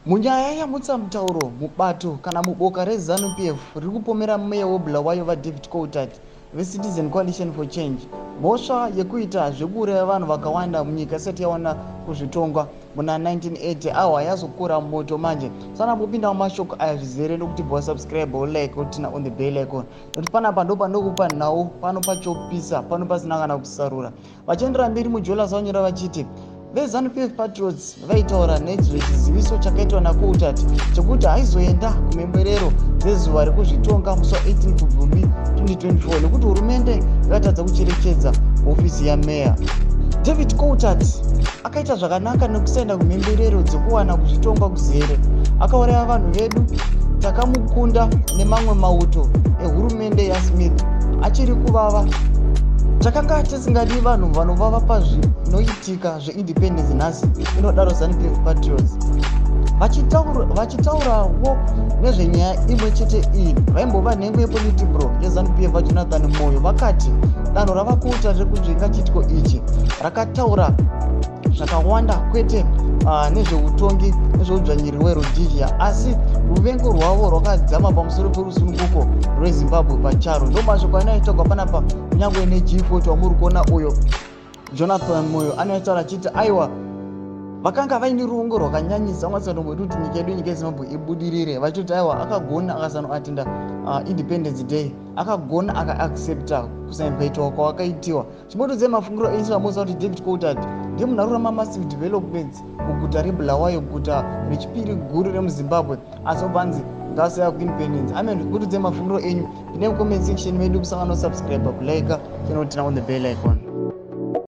Munyaya yamutsa mutauro mubato kana muboka reZanu-PF riri kupomera meya weBulawayo VaDavid Coltart veCitizen Coalition for Change mhosva yekuita zvekuuraya vanhu vakawanda munyika isati yawana kuzvitonga muna 1980. Awa yazokura moto manje. Sana kupinda mumashoko aya zvizere nokuti bva subscribe, like, turn on the bell icon, nokuti panapa ndo panokupa nhau pano pachopisa pano pasina kana kusarura. Vachiendera mberi mujolas vanyora vachiti veZanu-PF Patriots vaitaura nezvechiziviso chakaitwa naColtart chekuti haizoenda kumhemberero dzezuva rekuzvitonga musi wa18 Kubvumbi 2024 nekuti hurumende yakatadza kucherechedza hofisi yameya. David Coltart akaita zvakanaka nekusaenda kumhemberero dzekuwana kuzvitonga kuzere. Akauraya vanhu vedu. Takamukunda nemamwe mauto ehurumende yaSmith. Achiri kuvava. Takanga tisingadi vanhu vanovava pazvinoitika zveindependence nhasi, inodaro ZanuPF Patriots. Vachitaurawo nezvenyaya imwe chete iyi, vaimbova nhengo yepolitburo yeZanuPF VaJonathan Moyo vakati danho ravaColtart rekunzvenga chiitiko ichi rakataura zvakawanda, kwete nezveutongi nezveudzvanyiriri hweRhodesia, asi ruvengo rwavo rwakadzama pamusoro perusununguko rweZimbabwe pacharo. Ndo mashoko anoitagwa panapa. Kunyange neG40 wamuri kuona uyo, Jonathan Moyo anotaura achiti aiwa, vakanga vaine ruvengo rwakanyanyisa vangasatomboiti kuti nyika yedu, nyika yeZimbabwe, ibudirire, vachitoti aiwa, akagona akasanoattenda Independence Day, akagona akaaccepta kusainvitwa kwawakaitiwa. Chimbotiudzai mafungiro enyu vamuziva kuti David Coltart ndiye munhu arura mamassive developments muguta reBulawayo, guta rechipiri guru remuZimbabwe, asi obvanzi ngasaya kuindependence. Amen. Chimbotiudzai mafungiro enyu ine comment section medu. Kusangana, subscribe, kulike, channel, turn on the bell icon.